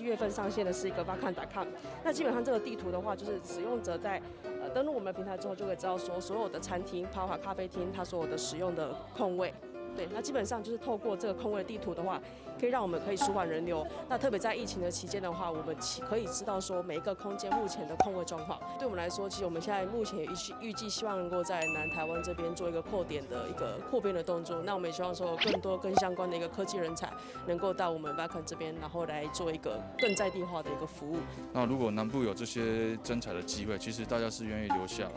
7月份上線的是一個 Vacant.com。那基本上這個地圖的話，就是使用者在登錄我們的平台之後，就可以知道說所有的餐廳、包括咖啡廳，它所有的使用的空位。對，那基本上就是透過這個空位地圖的話，可以讓我們可以舒緩人流。那特別在疫情的期間的話，我們可以知道說每一個空間目前的空位狀況。對我們來說，其實我們現在目前預計希望能夠在南台灣這邊做一個擴點的一個擴編的動作。那我們也希望說更多更相關的一個科技人才能夠到我們 Vacant 這邊，然後來做一個更在地化的一個服務。那如果南部有這些徵才的機會，其實大家是願意留下來。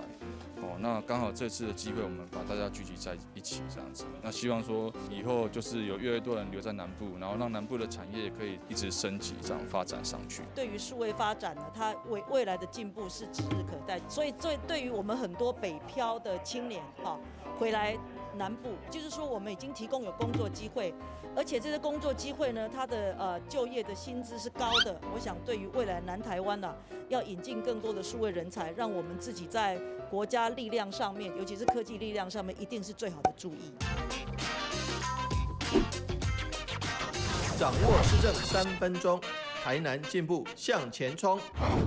哦，那剛好這次的機會，我們把大家聚集在一起，這樣子。那希望說以後就是有越來越多人留在南部，然後讓南部的產業可以一直升級，這樣發展上去。對於數位發展呢，它未來的進步是指日可待。所以對於我們很多北漂的青年哈，回來南部，就是說我們已經提供有工作機會，而且這些工作機會呢，它的就業的薪資是高的。我想對於未來南台灣呢，要引進更多的數位人才，讓我們自己在國家力量上面，尤其是科技力量上面，一定是最好的注意。掌握市政3分鐘，台南進步向前衝。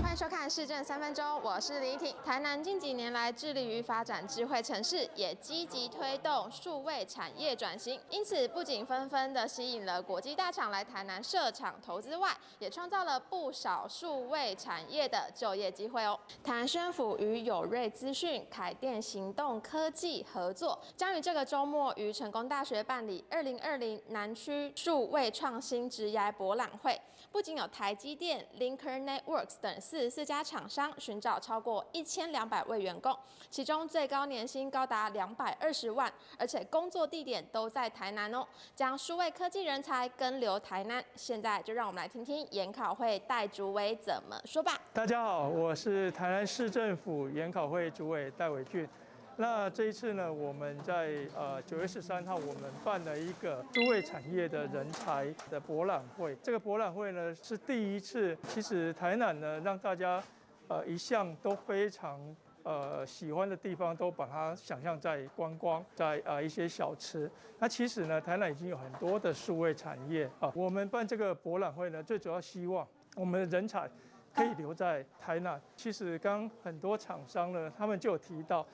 歡迎收看市政三分鐘，我是李婷。台南近幾年來致力於發展智慧城市，也積極推動數位產業轉型，因此不僅紛紛的吸引了國際大廠來台南設廠投資外，也創造了不少數位產業的就業機會哦。台南市政府與友瑞資訊、凱電行動科技合作，將於這個週末於成功大學辦理2020南區數位創新職涯博覽會，不僅有台積電、Linker Networks 等44家廠商尋找超過1200位員工，其中最高年薪高達220萬，而且工作地點都在台南哦，將數位科技人才根留台南。現在就讓我們來聽聽研考會戴主委怎麼說吧。大家好，我是台南市政府研考會主委戴偉峻。那這一次呢，我們在9月13號，我們辦了一個數位產業的人才的博覽會。這個博覽會呢是第一次，其實台南呢讓大家一向都非常喜歡的地方，都把它想象在觀光，在一些小吃。那其實呢，台南已經有很多的數位產業啊。我們辦這個博覽會呢，最主要希望我們的人才可以留在台南。其實剛很多廠商呢，他們就有提到，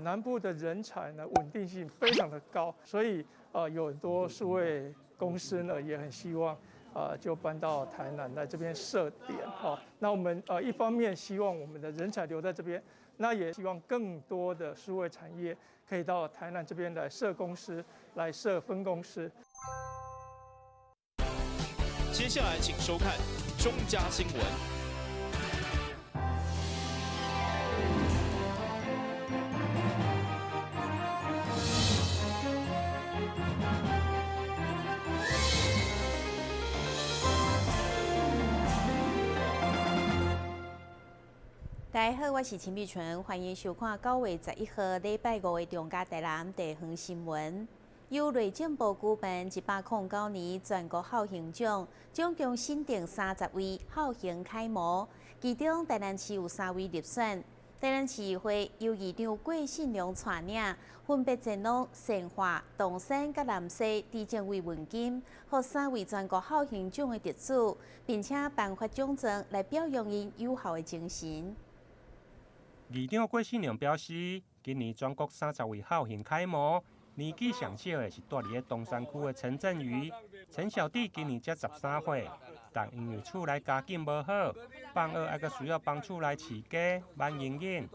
南部的人才呢穩定性非常的高，所以有很多數位公司呢也很希望就搬到台南來這邊設點哈。那我們一方面希望我們的人才留在這邊，那也希望更多的數位產業可以到台南這邊來設公司，來設分公司。接下來請收看中嘉新聞。大家好，我是陳美純，歡迎收看9月11號禮拜五的中嘉台南地方新聞。由內政部舉辦109年全國孝行獎，總共審定30位孝行楷模，其中台南市有3位入選。台南市議會由議長郭信良帶領，分別前往善化、東山佮南勢致贈慰問金，予3位全國孝行獎的得主，並且頒發獎狀來表揚𪜶友好的精神。議長郭信良表示，今年全國30位孝行楷模，年紀上小的是蹛佇咧東山區的陳振宇，陳小弟今年才13歲，但因為厝內家境無好，放學猶閣需要幫厝內飼雞、挽營養，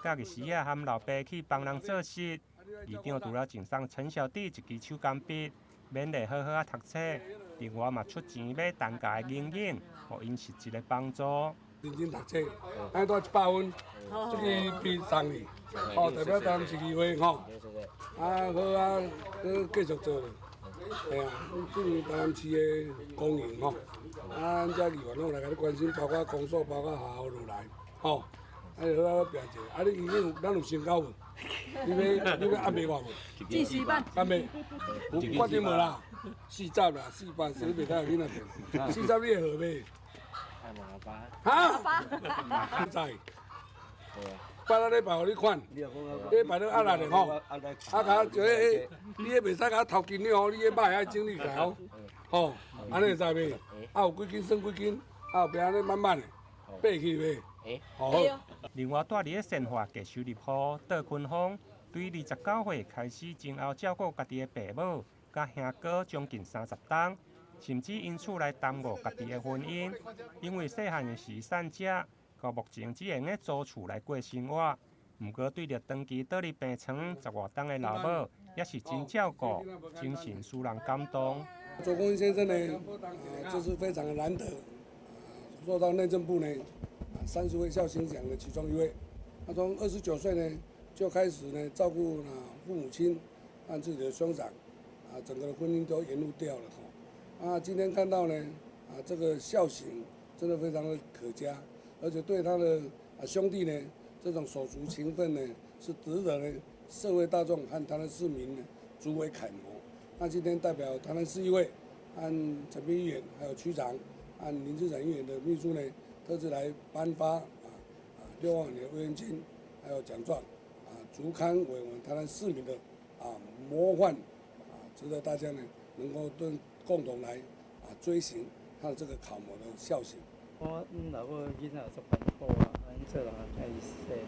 假日時仔含老爸去幫人做事。議長除了贈送陳小弟一支手鋼筆，勉勵好好仔讀冊，另外嘛出錢買單價的冷飲，予𪜶實質的幫助。認真讀冊，咱帶100分，這个筆送你，吼，代表台南市議會吼，啊好啊，閣繼續做，嘿啊，對於台南市的光榮吼，啊，咱遮議員攏來共你關心，包括公所，包括學校落來，吼，啊，你好好拼者，啊，你已經有咱有成交無？你欲按賣我無？四十萬。按賣，有決定無啦？四十啦，400，你袂使去那邊，四十你會好袂？哈？在，拜六禮拜予你款，禮拜六壓力的吼，啊，共就彼，你彼袂使共頭斤兩吼，你彼肉愛整理起來哦，吼，按呢會使袂？啊，有幾斤算幾斤，啊，後壁按呢慢慢的爬去爬，好。另外，蹛佇咧善化低收入戶杜坤峰，對29歲開始前後照顧家己的爸母佮兄哥將近30冬，甚至因此來耽誤家己的婚姻。因為細漢時散食，到目前只會用租厝來過生活。毋過對著長期倒佇病床十外冬的老母，也是真照顧，精神使人感動。卓公先生呢，這是非常的難得，做到內政部呢30位孝行獎的其中一位。他從29歲呢就開始呢照顧父母親和自己的兄長，啊，整個的婚姻都延誤掉了。啊，今天看到呢，啊，這個孝行真的非常的可嘉，而且對他的兄弟呢，這種手足情分呢，是值得呢社會大眾和台南市民呢足為楷模。那今天代表台南市議會和陳斌議員，還有區長和林志展議員的秘書呢，特別來頒發6萬元的慰問金，還有獎狀，啊，足堪為我們台南市民的模範，啊，值得大家呢能夠對共同來追尋他的這個楷模的孝行。我老母囡仔足艱苦啊，按呢做人愛惜，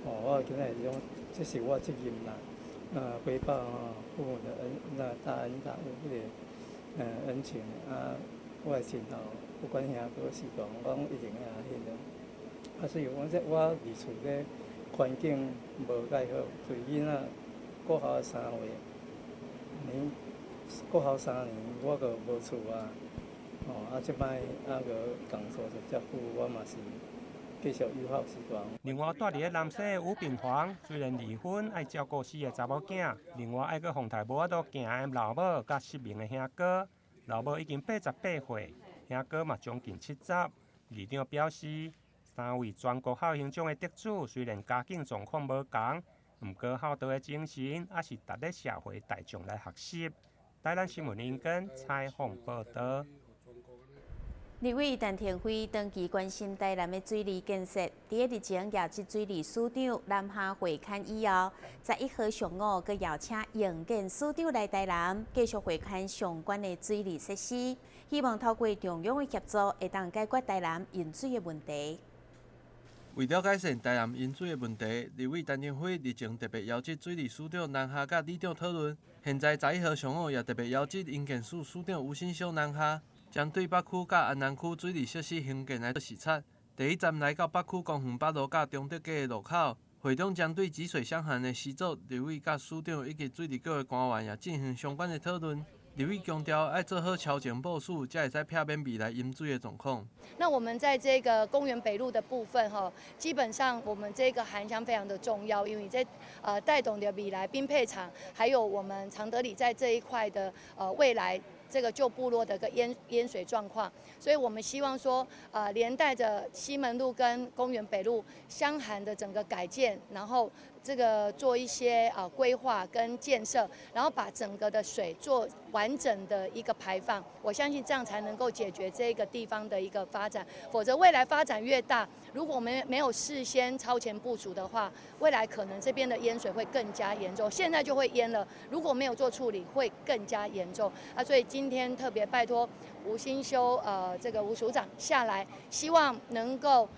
哦，我今仔日講，這是我責任啦，回報父母的恩，那大恩大恩彼個恩情啊，我的前後不管兄哥是講，我攏一定愛彼個。啊，所以我這我佇厝咧環境無蓋好，對囡仔國校3歲，年國校3年我閣無厝啊。哦，啊，這擺啊閣共厝就遮久，我嘛是繼續友好時光。另外，蹛佇咧南勢的吳炳煌，雖然離婚，愛照顧四個查某囝，另外愛閣風台無法度行的老母佮失明的兄哥，老母已經88歲，兄哥嘛將近70。議長表示，三位全國孝行獎的得主雖然家境狀況無仝，毋過孝道的精神猶是值得社會大眾來學習。台南新聞林根採訪報導。立委陳亭妃長期關心台南的水利建設，佇咧日前邀請水利署長南下會勘以後，11號上午閣邀請營建署長來台南，繼續會勘相關的水利設施，希望透過中央的協助，會當解決台南淹水的問題。為了改善台南淹水的問題，立委陳亭妃日前特別邀請水利署長南下佮里長討論。現在11號上午也特別邀請營建署署長吳新修南下，針對北區佮安南區水利設施興建來做視察。第一站來到北區公園北路佮中德街的路口，會中針對集水箱涵的施作，立委佮署長以及水利局的官員也進行相關的討論。立委強調，愛做好超前部署，才會使避免未來淹水的狀況。那我們在這個公園北路的部分，哈，基本上我們這個涵箱非常的重要，因為這帶動的未來冰配廠，還有我們長德里在這一塊的未來這個舊部落的個淹水狀況，所以我們希望說，連帶着西門路跟公園北路箱涵的整個改建，然後這個做一些規劃跟建設，然後把整個的水做完整的一個排放，我相信這樣才能夠解決這個地方的一個發展。否則未來發展越大，如果我們沒有事先超前部署的話，未來可能這邊的淹水會更加嚴重。現在就會淹了，如果沒有做處理，會更加嚴重啊！所以今天特別拜託吳新修這個吳署長下來，希望能夠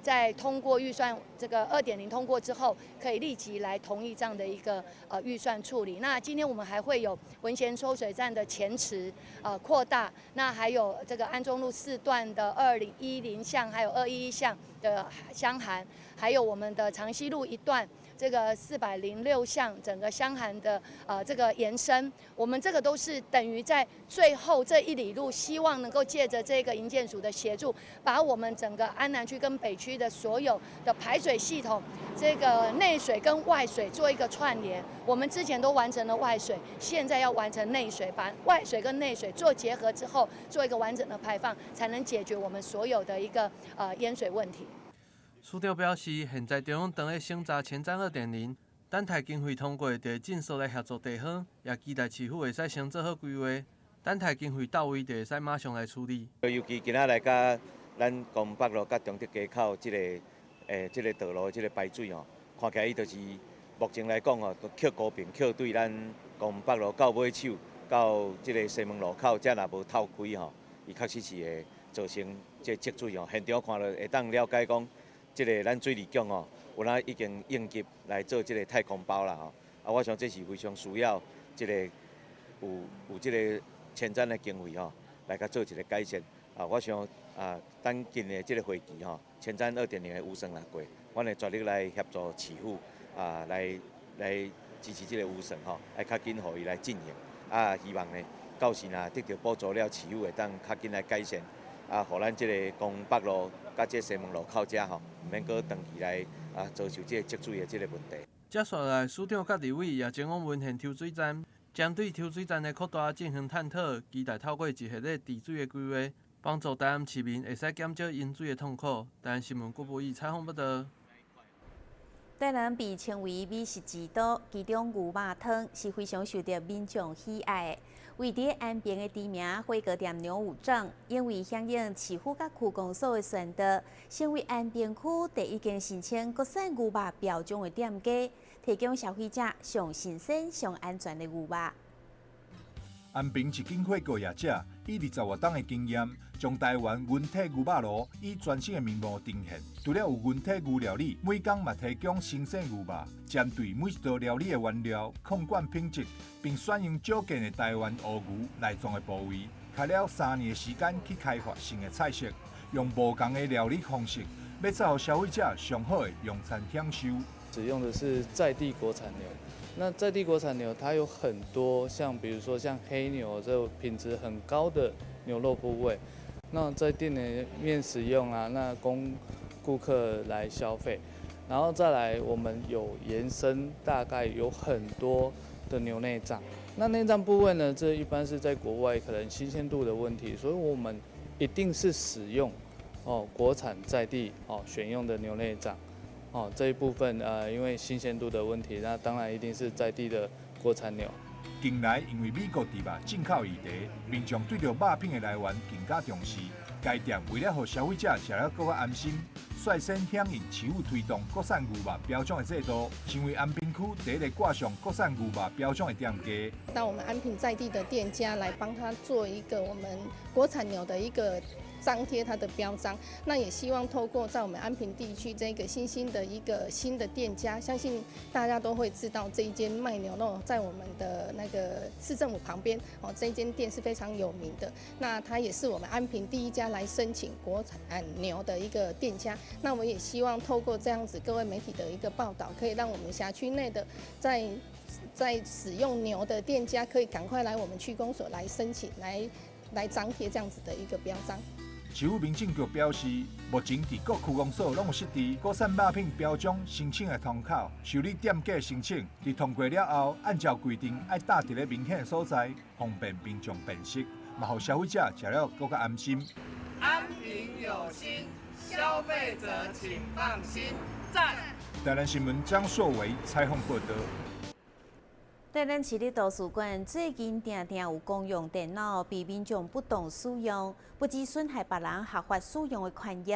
在通過預算這個2.0通過之後，可以立即來同意這樣的一個預算處理。那今天我們還會有文賢抽水站的前池擴大，那還有這個安中路4段的2010項，還有211項的箱涵，還有我們的長溪路1段這個406項整個箱涵的這個延伸，我們這個都是等於在最後這一里路，希望能夠借著這個營建署的協助，把我們整個安南區跟北區的所有的排水系統，這個內水跟外水做一個串聯。我們之前都完成了外水，現在要完成內水，把外水跟內水做結合之後，做一個完整的排放，才能解決我們所有的一個淹水問題。署長表示，現在中央當咧審查前瞻2.0，等待經費通過，就會盡速來協助地方，也期待市府會使先做好規劃，等待經費到位，就會使馬上來處理。尤其今仔來佮咱公北路佮中德街口這個道路這個排水吼，看起來伊就是目前來講吼，都扣高平扣對咱公北路到尾手到這個西門路口，遮若無透開吼，伊確實是會造成這積水吼。現場看著會當了解講，這个咱水利局吼，有哪已經應急來做這个太空包啦吼。啊，我想這是非常需要這个有這个前瞻的經費吼，來共做一个改善。啊，我想啊，等今年這个會期吼，前瞻2.0的預算若過，阮會全力來協助市府啊，來支持這个預算吼，愛較緊予伊來進行。啊，希望呢，到時若得著補助了，市府會當較緊來改善，啊，予咱這个光北路佮這西門路口遮吼，毋免閣長期來啊遭受這个積水的這个問題。接紲來，市長佮立委也前往文獻抽水站，針對抽水站的擴大進行探討，期待透過一系列治水的規劃，幫助台南市民會使減少淹水的痛苦。台南新聞郭博義採訪報導。台南被稱為美食之都，其中牛肉湯是非常受著民眾喜愛的。位佇安平的知名火鍋店牛五臟，因為響應市府佮區公所的宣導，成為安平區第一間申請國產牛肉標章的店家，提供消費者上新鮮、上安全的牛肉。安平一間火鍋業者以20外冬的經驗，將台灣溫體牛肉爐以全新的面貌呈現。除了有溫體牛料理，每工嘛提供新鮮牛肉，針對每一道料理的原料控管品質，並選用少見的台灣烏牛內臟的部位，開了3年的時間去開發新的菜色，用無仝的料理方式，欲造予消費者上好的用餐享受。使用的是在地國產牛。那在地國產牛，它有很多像，比如說像黑牛這種品質很高的牛肉部位，那在店裡面使用啊，那供顧客來消費，然後再來我們有延伸，大概有很多的牛內臟。那內臟部位呢，這一般是在國外可能新鮮度的問題，所以我們一定是使用哦國產在地哦選用的牛內臟。哦，這一部分因為新鮮度的問題，那當然一定是在地的國產牛。近來因為美國豬肉進口議題，民眾對著肉品的來源更加重視。該店為了予消費者食了閣較安心，率先響應市府推動國產牛肉標章的制度，成為安平區第一个掛上國產牛肉標章的店家。到我們安平在地的店家來幫他做一個我們國產牛的一個張貼它的標章，那也希望透過在我們安平地區這個新興的一個新的店家，相信大家都會知道這一間賣牛肉在我們的那個市政府旁邊哦，這間店是非常有名的。那它也是我們安平第一家來申請國產牛的一個店家。那我也希望透過這樣子各位媒體的一個報道，可以讓我們轄區內的在使用牛的店家，可以趕快來我們區公所來申請，來張貼這樣子的一個標章。市府民政局表示，目前佇各區公所攏有設置國產肉品標章申請的窗口，受理店家申請。佇通過了後，按照規定愛貼佇咧明顯的所在，方便民眾辨識，嘛予消費者食了閣較安心。安平有心，消費者請放心。讚！台南新聞張碩維採訪報導。台南市立圖書館最近定定有公用電腦被民眾不當使用，不只損害別人合法使用的權益，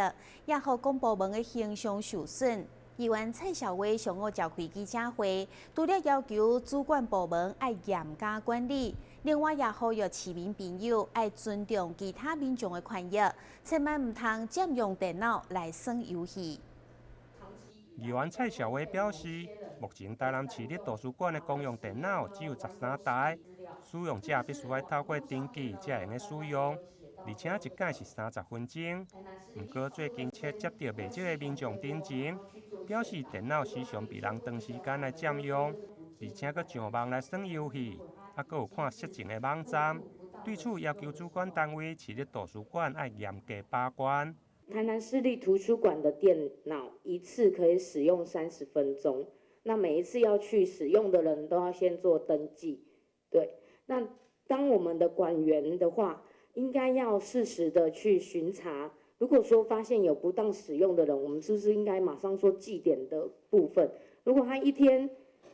也予公部門的形象受損。議員蔡小薇上午召開記者會，除了要求主管部門愛嚴加管理，另外也呼籲市民朋友愛尊重其他民眾的權益，千萬毋通佔用電腦來耍遊戲。議員蔡小薇表示，目前台南市立圖書館的公用電腦只有13台，使用者必須愛透過登記才會用使用，而且一擺是30分鐘。毋過最近卻接著袂少的民眾陳情，表示電腦時常被人長時間來佔用，而且閣上網來耍遊戲，猶閣有看色情的網站。對此要求主管單位市立圖書館愛嚴格把關。台南市立圖書館的電腦一次可以使用30分鐘，那每一次要去使用的人都要先做登記。對，那當我們的館員的話，應該要適時的去巡查。如果說發現有不當使用的人，我們是不是應該馬上做記點的部分？如果他一天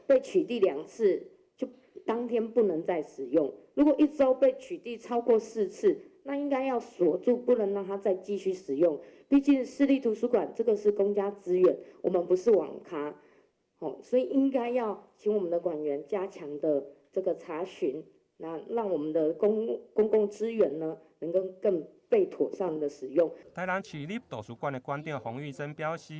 被取締2次，就當天不能再使用；如果一周被取締超過4次，那應該要鎖住，不能讓他再繼續使用。畢竟市立圖書館這個是公家資源，我們不是網咖，哦，所以應該要請我們的館員加強的這個查詢，那讓我們的公共資源呢，能夠更被妥善的使用。台南市立圖書館的館長洪玉珍表示，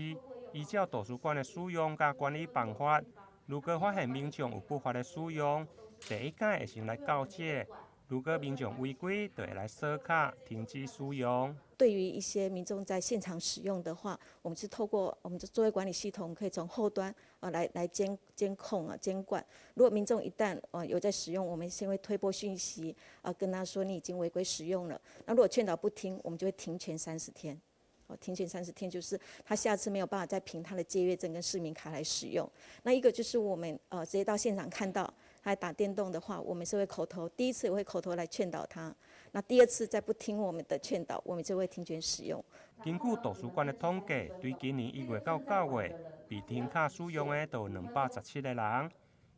依照圖書館的使用佮管理辦法，如果發現民眾有不法的使用，第一擺會先來告誡；如果民眾違規，就會來鎖卡停止使用。對於一些民眾在現場使用的話，我們是透過我們的座位管理系統，可以從後端啊來監控啊監管。如果民眾一旦啊有在使用，我們先會推播訊息啊，跟他說你已經違規使用了。那如果勸導不聽，我們就會停權三十天。哦，停權三十天就是他下次沒有辦法再憑他的借閱證跟市民卡來使用。那一個就是我們直接到現場看到他打電動的話，我們是會口頭，第一次也會口頭來勸導他。那第二次再不聽我們的勸導，我們就會停權使用。根據圖書館的統計，對今年1月到9月，被停卡使用的就有217個人。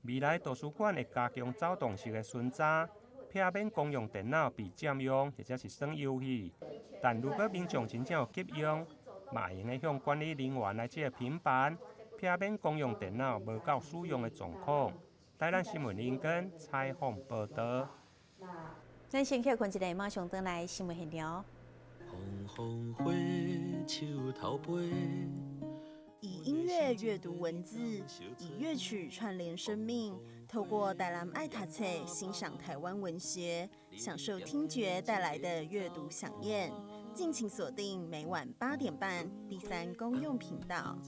未來圖書館會加強走動式的巡查，避免公用電腦被佔用或者是耍遊戲。但如果民眾真正有急用，嘛會用得向管理人員來借平板，避免公用電腦無夠使用的狀況。台南新聞林根採訪報道。咱先歇睏一下，馬上轉來新聞現場。紅紅火，樹頭飛。以音樂閱讀文字，以樂曲串聯生命。透過台南愛讀冊欣賞台灣文學，享受聽覺帶來的閱讀饗宴。敬請鎖定每晚8點半第三公用頻道。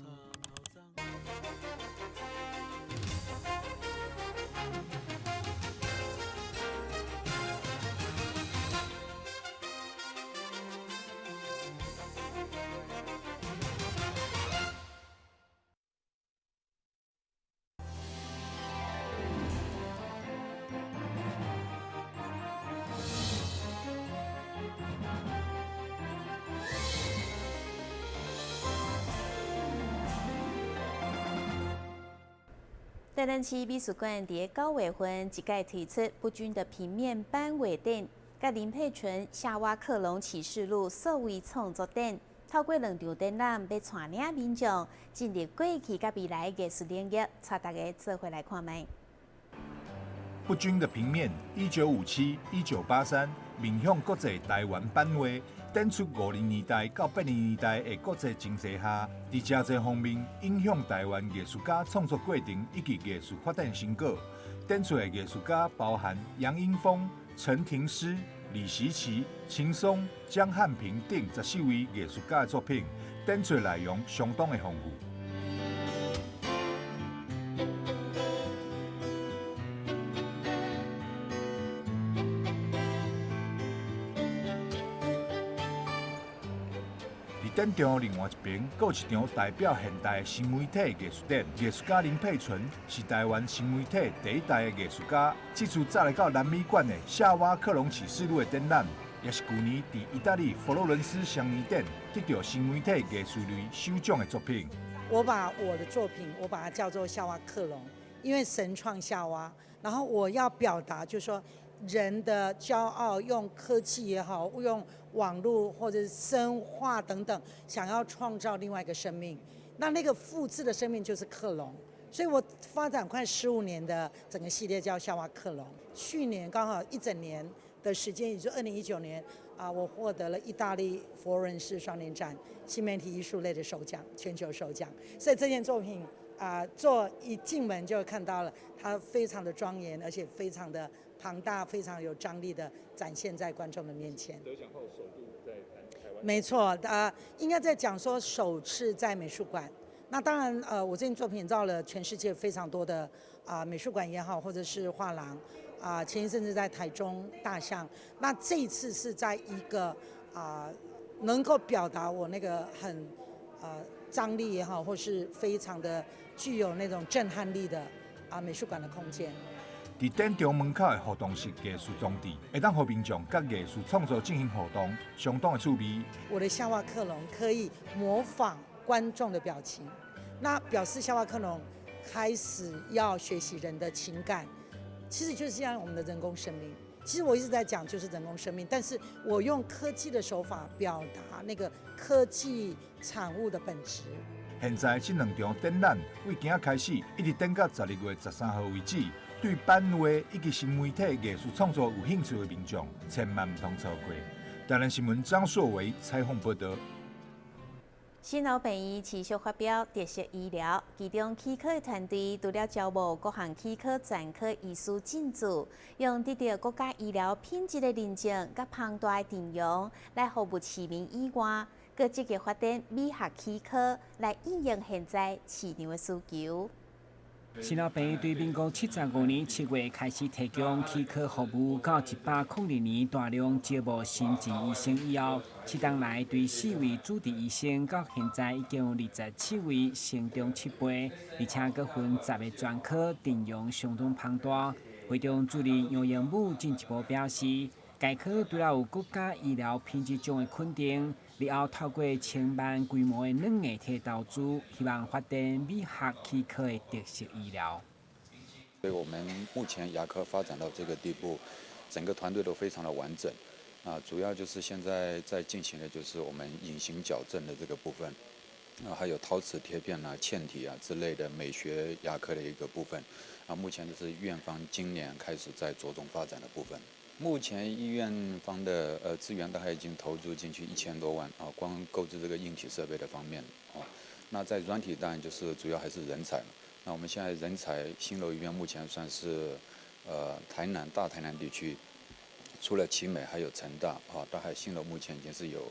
台南市美術館佇9月份一擺推出不均的平面版畫展，佮林佩純夏娃克隆啟示錄數位創作展，透過兩場展覽，欲帶領民眾進入過去佮未來藝術領域，帶大家做伙來看覓。不均的平面，1957、1983，面向國際台灣版畫，展出50年代到80年代的國際情勢下，佇誠濟方面影響台灣藝術家創作過程以及藝術發展成果。展出的藝術家包含楊英風、陳庭詩、李錫琪、秦松、江漢平等14位藝術家的作品，展出內容相當的豐富。展場另外一邊，閣有一場代表現代新媒體藝術展。藝術家林佩純是台灣新媒體第一代的藝術家。這次載來到南美館的夏娃克隆啟示錄的展覽，也是舊年佇意大利佛羅倫斯雙年展得到新媒體藝術類首獎的作品。我把我的作品，我把它叫做夏娃克隆，因為神創夏娃，然後我要表達就是說，人的驕傲，用科技也好，用網絡或者生化等等，想要創造另外一個生命，那個複製的生命就是克隆。所以我發展快15年的整個系列叫夏娃克隆。去年剛好一整年的時間，也就是2019年啊，我獲得了意大利佛羅倫斯雙年展新媒體藝術類的首獎，全球首獎。所以這件作品啊，做一進門就看到了，它非常的莊嚴，而且非常的龐大，非常有張力的展現在觀眾的面前。得獎後首度在台灣。沒錯，應該在講說首次在美術館。那當然，我這件作品繞了全世界非常多的啊美術館也好，或者是畫廊，啊，前一陣子在台中大象。那這一次是在一個啊能夠表達我那個很張力也好，或是非常的具有那種震撼力的啊美術館的空間。佇展場門口的互動式藝術裝置，會當予民眾佮藝術創作進行互動，相當的趣味。我的夏娃克隆可以模仿觀眾的表情，那表示夏娃克隆開始要學習人的情感，其實就是像我們的人工生命。其實我一直在講就是人工生命，但是我用科技的手法表達那個科技產物的本質。現在這兩場展覽對今仔開始，一直展到12月13號為止。對版畫以及新媒體藝術創作有興趣的民眾，千萬毋通錯過。台南新聞張碩維採訪報道。新樓病院持續發表特色醫療，其中齒科的團隊除了招募各項齒科專科醫師進駐，用得到國家醫療品質的認證，佮龐大的陣容來服務市民以外，閣積極發展美學齒科來應用現在市場的需求。新樓病院對民國75年7月開始提供齒科服務，到102年大量招募新進醫生以後，7冬來對4位主治醫生，到現在已經有27位成長7倍，而且閣分10個專科，陣容相當龐大。會長主任楊英武進一步表示，該科除了有國家醫療品質獎的肯定，日後透過千萬規模的軟硬體投資，希望發展美學齒科的特色醫療。所以我們目前牙科發展到這個地步，整個團隊都非常的完整。啊，主要就是現在在進行的就是我們隱形矯正的這個部分，啊，還有陶瓷貼片啊、嵌體啊之類的美學牙科的一個部分。啊，目前就是院方今年開始在着重發展的部分。目前醫院方的資源大概已經投入進去1000多萬啊，光購置這個硬體設備的方面啊，那在軟體當然就是主要還是人才。那我們現在人才新樓醫院目前算是台南大台南地區，除了奇美還有成大啊，大概新樓目前已經是有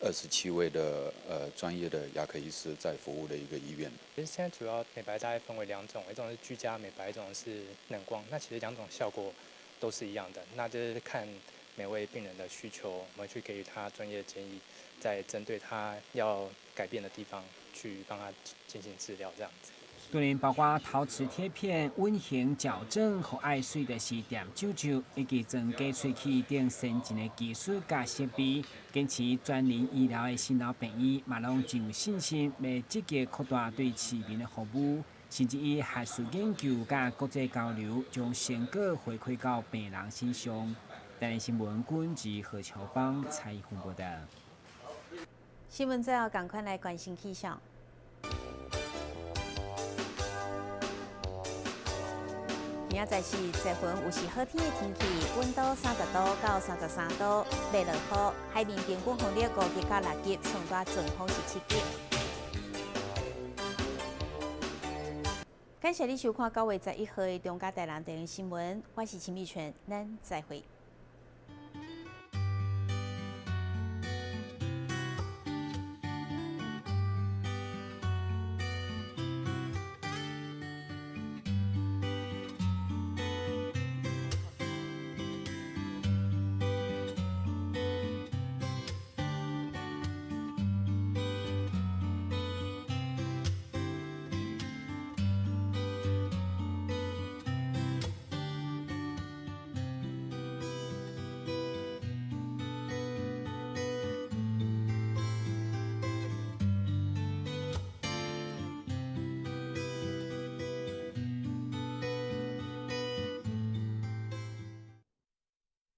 27位的專業的牙科醫師在服務的一個醫院。其實現在主要美白大概分為兩種，一種是居家美白，一種是冷光。那其實兩種效果都是一樣的，那就是看每位病人的需求，我們去給予他專業建議，再針對他要改變的地方去幫他進行治療，這樣子。當然，包括陶瓷貼片、隱形矯正和愛媠的是點皺皺，以及增加喙齒等先進的技術佮設備，堅持全人醫療的新樓病院，嘛攏真有信心，欲積極擴大對市民的服務，甚至以學術研究佮國際交流，將成果回饋到病人身上。台南新聞軍記何秋芳採訪報道。新聞最後，仝款來關心氣象。明仔載是濟雲有時好天的天氣，溫度30度到33度，袂落雨。海面平均風力5級到6級，上大陣風是7級。感謝你收看9月11號的中嘉台南電視新聞，我是秦美泉，咱再會。